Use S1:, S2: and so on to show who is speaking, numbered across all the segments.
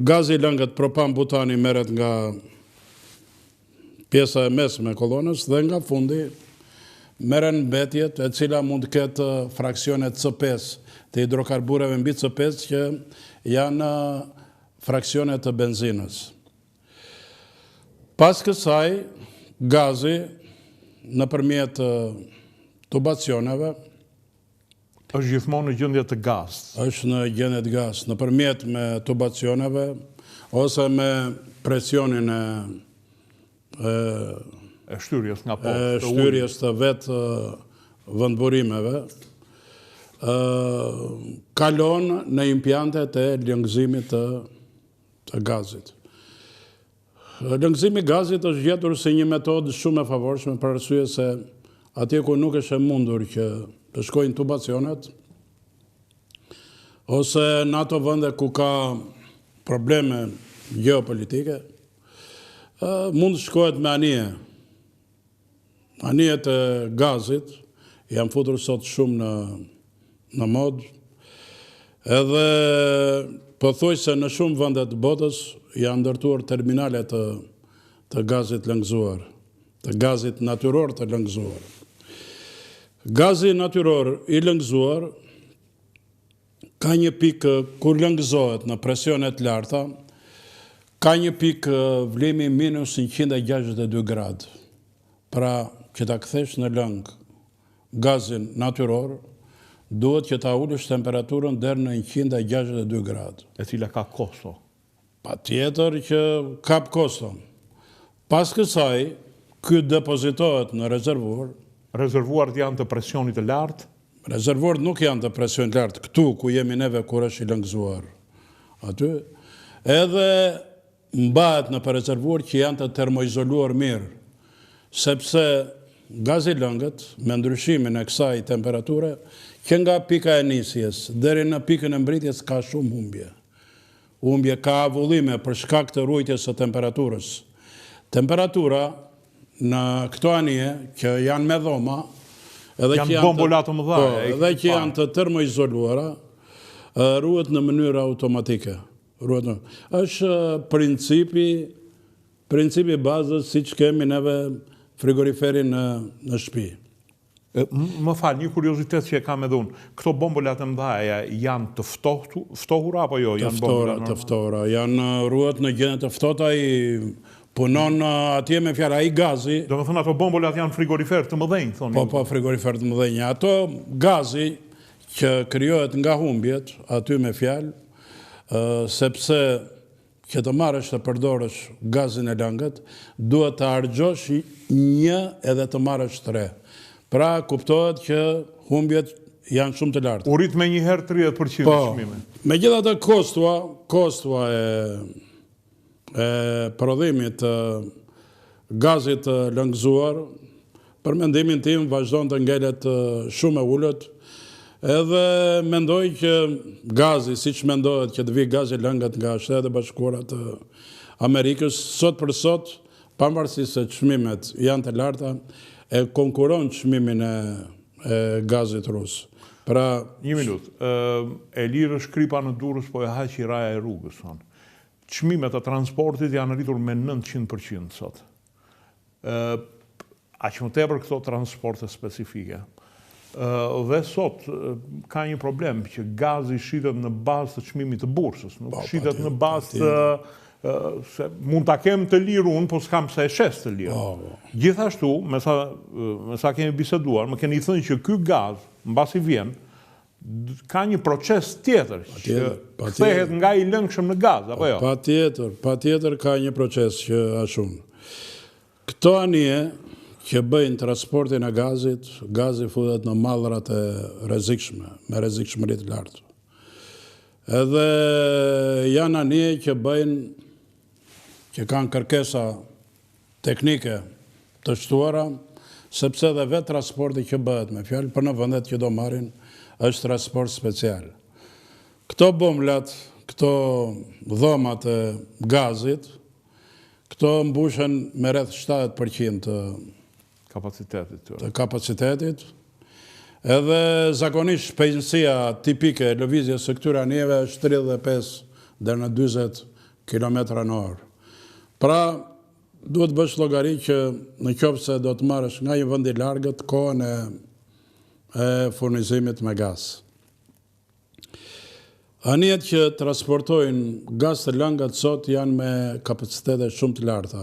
S1: Gazi i lëngët propan butani merret nga pjesa e mesme e kolonës dhe nga fundi merren mbetjet e cila mund të ketë fraksione C5 të hidrokarbureve mbi C5 që janë fraksione të benzinës. Pas kësaj, gazi nëpërmjet tubacioneve
S2: Është gjithmonë në gjendje të
S1: gaztë. Është në gjendje të gaztë, nëpërmjet me tubacioneve ose me presionin e
S2: e shtyrjes nga
S1: poshtë, e shtyrjes të vetë vendburimeve, ë kalon në impiantet e lëngëzimit të të gazit. Lëngëzimi i gazit është gjetur si një metodë shumë e favorshme për arsye se atje ku nuk është e mundur që të shkojnë tubacionet, ose në ato vende ku ka probleme gjeopolitike, mund të shkohet me anije. Anijet e gazit janë futur sot shumë në në modë, edhe pothuajse në shumë vende të botës janë ndërtuar terminale të të gazit lëngëzuar, të gazit natyror të lëngëzuar. Gazi natyror i lëngëzuar ka një pikë kur lëngëzohet në presione të larta, ka një pikë vlimi minus 162 gradë. Pra, që ta kthesh në lëng gazin natyror, duhet që ta ulësh temperaturën deri në 162 gradë.
S2: E cila ka kosto.
S1: Patjetër që kap koston. Pas kësaj, ky depozitohet në rezervuar.
S2: Rezervuarët janë të presionit të lartë?
S1: Rezervuarët nuk janë të presionit të lartë, këtu ku jemi neve kur është i lëngëzuar aty, edhe mbahet nëpër rezervuar që janë të termoizoluar mirë, sepse gazi i lëngët, me ndryshimin e kësaj temperature, që nga pika e nisjes deri në pikën e mbërritjes ka shumë humbje. Humbje ka avullime për shkak të ruajtjes së temperaturës. Temperatura në këto anije që janë me dhoma, edhe që
S2: janë bombola të mëdha,
S1: po, edhe që janë të termoizoluara, ruhet në mënyrë automatike. Ruhet në. Është principi principi bazës siç kemi neve frigoriferin në në shtëpi.
S2: Më fal, një kuriozitet që e kam edhe unë. Këto bombolat e mëdha janë të ftohtu, ftohura apo jo?
S1: Të ftohura, të ftohura. Janë ruhet në gjendje të ftohta, ai punon atje me fjalë ai gazi.
S2: Domethënë ato bombolat janë frigoriferë të mëdhenj,
S1: thoni. Po, po, frigoriferë të mëdhenj. Ato gazi që krijohet nga humbjet aty me fjalë, sepse Që të marrësh të përdorësh gazin e lëngët, duhet të harxhosh një edhe të marrësh tre. Pra, kuptohet që humbjet janë shumë të larta.
S2: U rrit menjëherë 30 për qind
S1: çmimi. Po. Megjithatë kostoja, kostoja e e prodhimit të gazit të lëngëzuar, për mendimin tim vazhdon të ngelet shumë e ulët, edhe mendoj që gazi, siç mendohet që të vijë gazi i lëngët nga Shtetet e Bashkuara të Amerikës, sot për sot, pavarësisht se çmimet janë të larta, e konkuron çmimin e e gazit rus.
S2: Pra, Një minutë. E lirë është kripa në Durrës, po e ha qiraja e rrugës, thonë. Çmimet e transportit janë rritur me 900 për qind sot. Aq më tepër këto transporte specifike. Dhe sot ka një problem që gazi shitet në bazë të çmimit të bursës, nuk po, shitet në bazë të se mund ta kem të lirë unë, po s'kam pse e shes të lirë. Po, po. Gjithashtu, me sa me sa kemi biseduar, më keni thënë që ky gaz, mbasi vjen, ka një proces tjetër që kthehet nga i lëngshëm në gaz, apo jo?
S1: Patjetër, patjetër ka një proces që është unë. Këto anije që bëjnë transportin e gazit, gazi futet në mallrat e rrezikshme, me rrezikshmëri të lartë. Edhe janë anije që bëjnë, që kanë kërkesa teknike të shtuara, sepse edhe vetë transporti që bëhet me fjalë për në vendet që do marrin është transport special. Këto bomblat, këto dhomat e gazit, këto mbushen me rreth 70% të
S2: kapacitetit
S1: të kapacitetit. Edhe zakonisht shpejtësia tipike e lëvizjes së këtyre anijeve është 35 deri në 40 kilometra në orë. Pra, duhet të bësh llogari që në qoftë se do të marrësh nga një vend i largët kohën e e furnizimit me gaz. Anijet që transportojnë gaz të lëngët sot janë me kapacitete shumë të larta.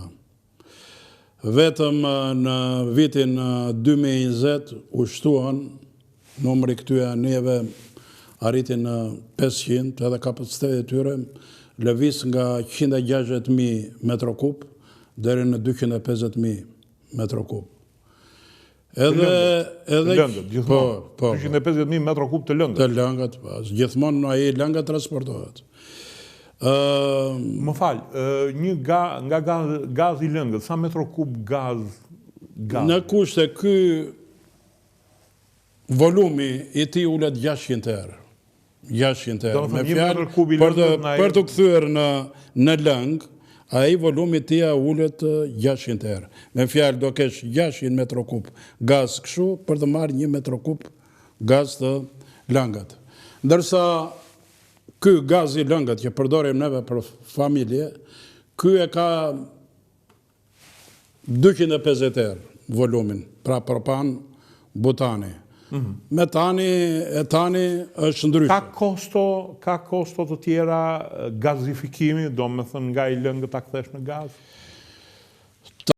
S1: Vetëm në vitin 2020 u shtuan numri i këtyre anijeve arriti në 500 edhe kapaciteti i tyre lëviz nga 160.000 metrokub deri në 250.000 metrokub.
S2: Edhe edhe lëngët, gjithmonë. Po, po. 250.000 metro kub të
S1: lëngët. Të lëngët, po. Gjithmonë ai i lëngët transportohet.
S2: Ë Më fal, një ga, nga gaz, gazi i lëngët, sa metro kub gaz
S1: gaz? Në kushte ky volumi i tij ulet 600 herë. 600 herë. Me fjalë, për të, për t'u kthyer në, në lëng, ai volumi i tij ulet 600 herë. Me fjalë, do kesh 600 metrokub gaz kështu për të marrë një metrokub gaz të lëngët. Ndërsa ky gaz i lëngët që përdorim neve për familje, ky e ka 250 herë volumin, pra propan butani. Mhm. Metani, etani është ndryshe.
S2: Ka kosto, ka kosto të tjera gazifikimi, domethënë nga i lëngët ta kthesh në gaz?